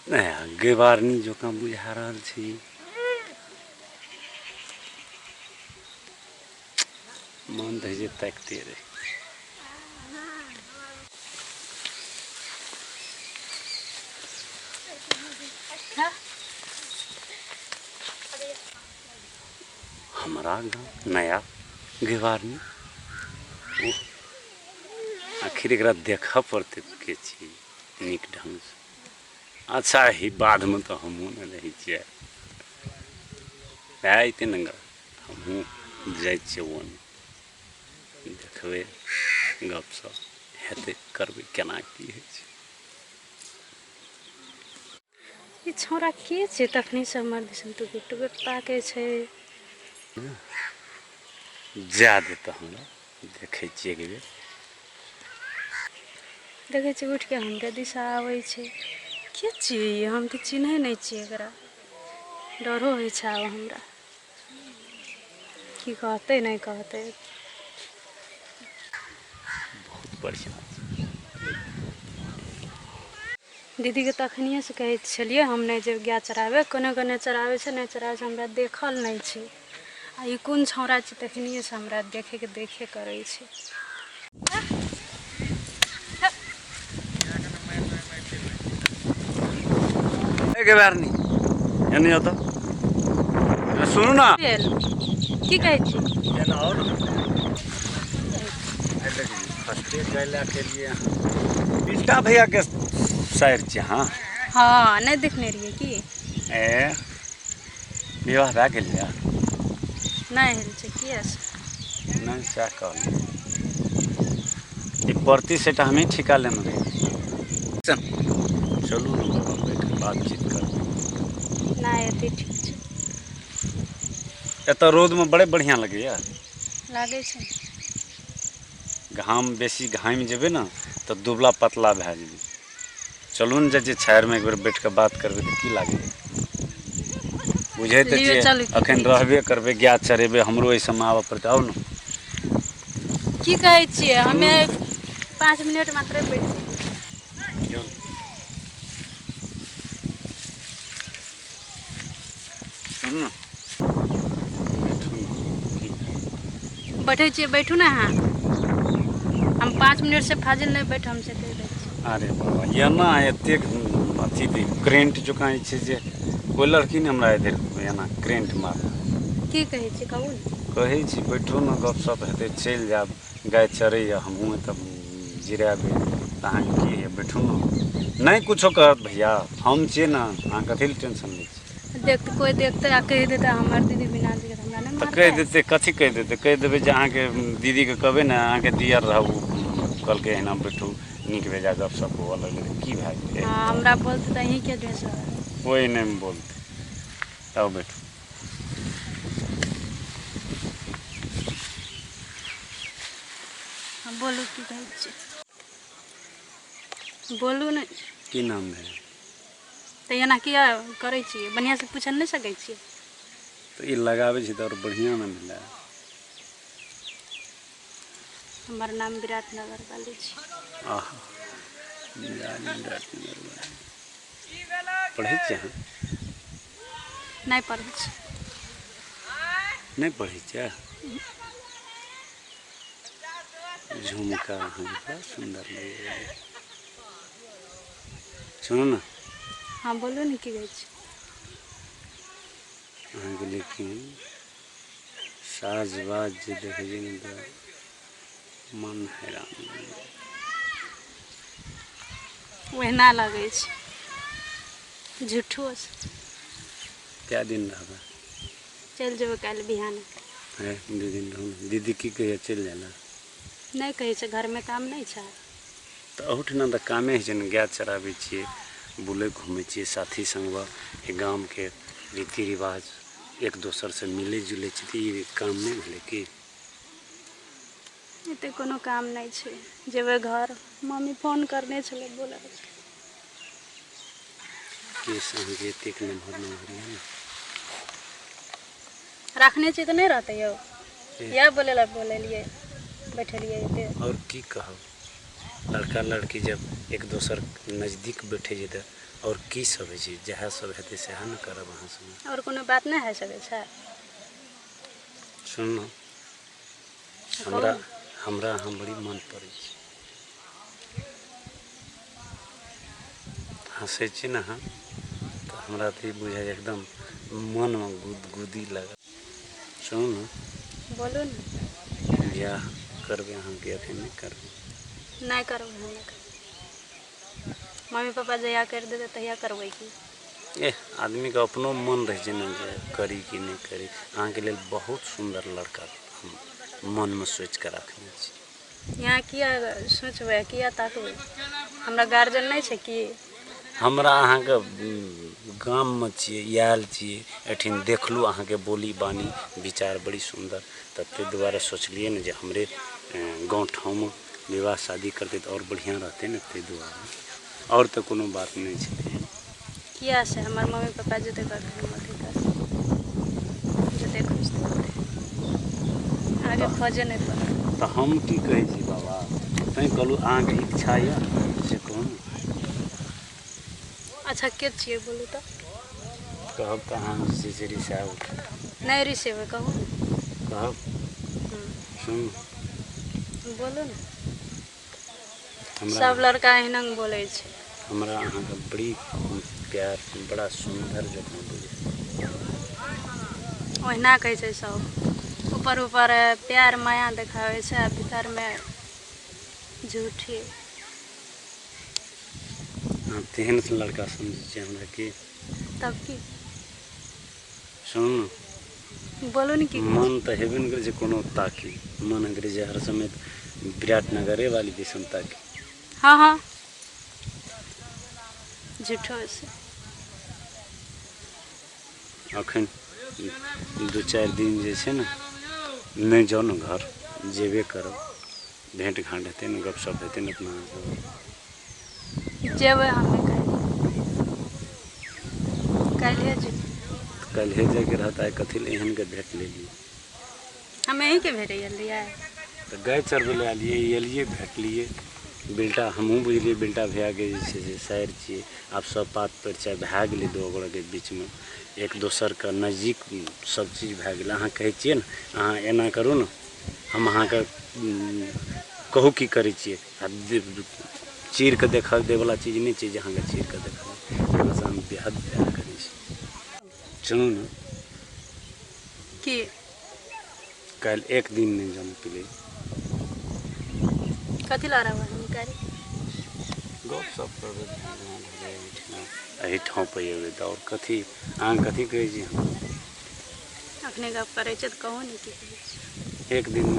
नहि गेबारनी जकाँ बुझा रहल छी। मन तऽ होइ छै ताकिते रही। हमरा गाँव नया गेबारनी, आखिर एकरा देखऽ पड़तै के छी नीक ढङ्गसँ। अच्छा ही बाधमे तऽ हमहूँ नहि रहै छियै, भए जेतै ने ग, हमहूँ जाइ छियै ओन्ने, देखबै, गपशप हेतै, करबै केना की होइ छै। ई छौड़ा के छै तखनीसँ हमर दिसन टुकुर टुकुर ताकै छै? जा देतऽ हमरा, देखै छियै एक बेर। देखै छियै उठिके हमरे दिशा आबै छै। के छियै ई? हम तऽ चिन्है नहि छियै एकरा। डरो होइ छै आब हमरा, की कहतै नहि कहतै। बहुत बढ़िआँ। दीदीके तखनिएसँ कहै छलियै हम नहि जेबै गाय चराबै, कोने कोने चराबै छै, नहि चराबै छै, हमरा देखल नहि छै। आ ई कोन छौड़ा छै, तखनिएसँ हमरा देखैके देखे करै छै। गेबारनी एने तऽ सुनू ने। भेल की कहै छी? एना आउ ने। फर्स्टे गाय लए के एलियै अहाँ बिस्टा भैयाके साइर छियै अहाँ? हँ, नहि देखने रहियै की? ए विवाह भए गेल यऽ? नहि भेल छै। किया से? नहि, सएह कहलियै। ई परती सेटा हमही ठीका लेने रहियै। चलू ने बाबा, बैठ कऽ बातचीत करबै। नहि, एतै ठीक छै। एतऽ रौदमे बड़े बढ़िआँ लगैए। लागै छै। घाम बेसी घामि जेबै ने तऽ दुबला पतला भए जेबै। चलू ने, जाइ छियै छाहरिमे, एक बेर बैठ कऽ बात करबै तऽ की लागैए? बुझै तऽ लियौ, छियै चलू, की एखन कहै छी? रहबे करबै, गाय चरेबै, हमरो एहि सबमे आबऽ पड़तै। आउ ने। की कहै छियै? सुनू हमे ने। 5 मिनट मात्रे बैठ यौ। सुनू ने, बैठू ने, की बैठै छियै? बैठू ने अहाँ, हम 5 मिनटसँ फाजिल नहि बैठ हम से कहि दै छी। अरे बाबा, एना एतेक अथी करेंट जकाँ जे छै जे कोइ लड़की नहि हमरा इधर एना करेंट मारल। की कहै छियै, कहू ने। कहै छी बैठू ने, गपशप हेतै, चलि जायब। गाय चरैए, हमहूँ एतऽ जिरायबै तऽ अहाँके की होइए? बैठू ने, नहि कुछो कहत भैया, हम छियै ने, अहाँ कथी लए टेंशन लै छी? देखते कोइ देखते आ कहि देतै हमर दीदी बिना देखे हमरा नहि तऽ कहि मारतै? देतै, कथी कहि देतै? कहि देबै जे अहाँके दीदीके कहबै ने, अहाँके दियर रहब, कहलकै एहिना बैठू, नीक बेजा गपशप हुअ लगलै, तऽ की भए गेलै? हँ, हमरा बोलतै तऽ अहीँके ढेस। कोइ नहि बोलतै, आउ बैठू। हँ, बोलू, की कहै छियै? बोलू ने। की नाम भेल? तऽ एना किया करै छियै? बढ़िआँसँ पूछि नहि सकै छियै? तऽ ई लगाबै छी तऽ आओर बढ़िआँ ने भेलै। हमर नाम विराटनगर वाली छी। आहा, विराटनगर वाली। पढ़ै छियै अहाँ? नहि पढ़ै छी। नहि पढ़ै छियै? झुमका अहाँके बड़ा सुन्दर लगैए। सुनू ने। हँ, बोलू ने, की कहै छी? अहाँके लेकिन साज बाज जे देखै छियै ने तऽ मन हैरान भऽ जाइए। ओहिना लगै छै झूठो। कए दिन रहबै? चलि जेबै काल्हि बिहान। हे, 2 दिन रहू ने। दीदी की कहैए, चलि जाइ लए? नहि कहै छै, घरमे काम नहि छै। तऽ अहूठिना तऽ कामे होइ छै ने, गाय चराबै छियै, बुलै घूमै छियै, साथी संगवा गामके रीति रिवाज एक दोसरसँ मिलै जुलै छै, तऽ ई काम नहि भेलै की? एते कोनो काम नहि छै। जेबै घर, मम्मी फोन करने छलै, बोलै छलै। केस अहाँके एतेक नमहर नमहर यऽ ने। राखने छियै तऽ नहि रहतै यौ? इएह बोलै लए बोलेलियै, बैठलियै एते। आओर की कहब, लड़का लड़की जब एक दोसर नजदीक बैठे छै तऽ आओर की सब होइ छै जएह सब हेतै सएह ने करब अहाँ संगे। आओर कोनो बात नहि भए सकै छै? सुनू हमरा हमरा अहाँ बड़ी मन पड़ै छै। हँसै छी ने अहाँ तऽ हमरा तऽ ई बुझाइ एकदम मनमे गुदगुदी लागल। सुनू ने। बोलू ने। बियाह करबै अहाँ कि अखन नहि करबै? नहि करबै हम नहि करबै। मम्मी पापा जहिया करि देतै तहिया करबै की। एह आदमीके अपनो मन रहै छै ने जे करी कि नहि करी। अहाँके लेल बहुत सुन्दर लड़का हम मनमे सोचिके राखने छी। यहाँ किया सोचबै किया ताकबै, हमरा गार्जियन नहि छै की? हमरा अहाँके गाममे छियै, आयल छियै एहिठिन, देखलहुँ अहाँके बोली बानी विचार बड़ी सुन्दर, तऽ ताहि दुआरे सोचलियै ने जे हमरे गाँव ठाममे विवाह शादी करतै तऽ आओर बढ़िआँ रहतै ने, ताहि दुआरे। आओर तऽ कोनो बात नहि छै। किया से हमर मम्मी पापा जते करतै हम ओते करबै, जते खुश होतै, आगे खोजे नहि पड़त। तऽ हम की कहै छी बाबा, तैँ कहलहुँ अहाँके इच्छा यऽ से कहू ने। अच्छा के छियै बोलू तऽ? कहब तऽ अहाँ जे छै से रिसायब। नहि रिसेबै, कहू ने। कहब? सुनू। बोलू ने। सब लड़का एहिना बोलै छै। हमरा अहाँके बड़ी प्यार बड़ा सुन्दर जकाँ बुझाइ। ओहिना कहै छै सब, ऊपर ऊपर प्यार माया देखाबै छै आ भीतरमे झूठी। अहाँ तेहन लड़का समझै छियै हमरा की? तब की? सुनू ने। बोलू ने की? मन तऽ हेबे ने करै छै कोनो ताकी, मन होइत रहै छै हर समय विराटनगरे वाली दिसन ताकी। हँ हँ झूठो से। अखन 2-4 दिन जे छै ने नहि जाउ ने घर, जेबे करब, भेँट घाँट हेतै ने, गपशप हेतै ने अपना। जेबै हमे काल्हि, जेबै। काल्हिए जाइके रहत, आइ कथी लए एहनके भेट लेलियै? हम यहीँके भेटै एलियै। तऽ गाय चरबै लए एलियै, एलियै भेटलियै बेल्टा, हमहूँ बुझलियै बेल्टा भैयाके जे छै से सारि छियै। आब सब पात परिचय भए गेलै, दू गोड़ाके बीचमे एक दोसरके नजदीक सब चीज भए गेलै। अहाँ कहै छियै ने, अहाँ एना करू ने, हम अहाँके कहू की करै छियै। आ चीर कऽ देखल दैवला चीज नहि छै जे अहाँके चीर कऽ देखल। अहाँसँ हम बेहद प्यार करै छी। चलू ने। की? काल्हि एक दिन नहि जाउ प्लीज। कथी लए रहबै हम काल्हि? गप सप करबै, एहिठाम पर एबै तऽ आओर कथी? अहाँ कथी कहै छी हम? अखने गप करै छियै तऽ कहू ने की कहै छी। एक दिन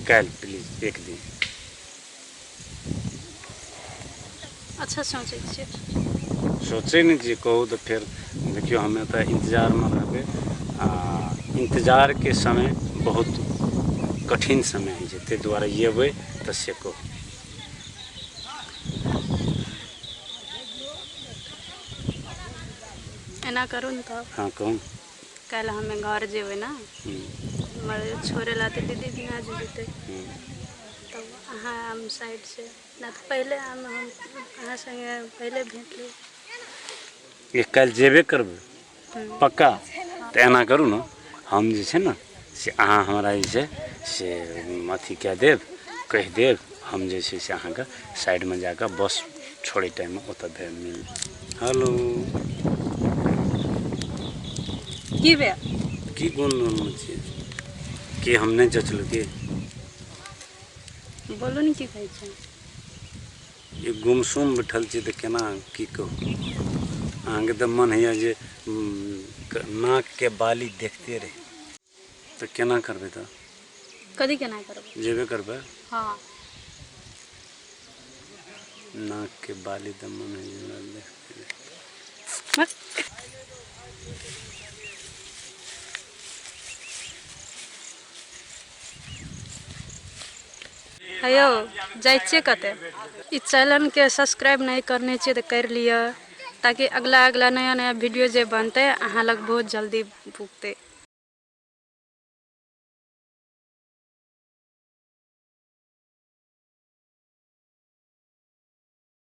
काल्हि प्लीज, एक दिन। अच्छा सोचै छियै। सोचै नहि छियै, कहू तऽ फेर देखियौ हमे तऽ इन्तजारमे रहबै आ इन्तजारके समय बहुत कठिन समय होइ छै, ताहि दुआरे अयबै तऽ से कहू। एना करू ने तब। हँ कहू। काल्हि हमे घर जेबै ने, हमर छोड़ै लए तऽ दीदी बिना जे जेतै, तब अहाँ आम साइडसँ नहि तऽ पहिले आम हम अहाँ सङ्गे पहिले भेट लेब। एक काल्हि जेबे करबै पक्का? तऽ एना करू ने, हम जे छै ने से अहाँ हमरा जे छै से अथी कए देब, कहि देब, हम जे छै से अहाँके साइडमे जाकऽ बस छोड़ै टाइममे ओतऽ भेट मिल। हेलो। की भेल? की गुन छियै की हम नहि जचलहुँ की? बोलू ने की कहै छै। ई गुमसुम बैठल छी तऽ केना की कहू? अहाँके तऽ मन होइए जे नाकके बाली देखते रही। तऽ केना करबै तऽ? कथी केना करबै? जेबे करबै। हँ। नाकके बाली तऽ मन होइए हमरा देखते रही। हेयौ जाइ छियै कतऽ? ई चैनलके सब्सक्राइब नहि करने छियै तऽ करि लिअ, ताकि अगला अगला नया नया वीडियो जे बनतै अहाँ लग बहुत जल्दी पुगतै।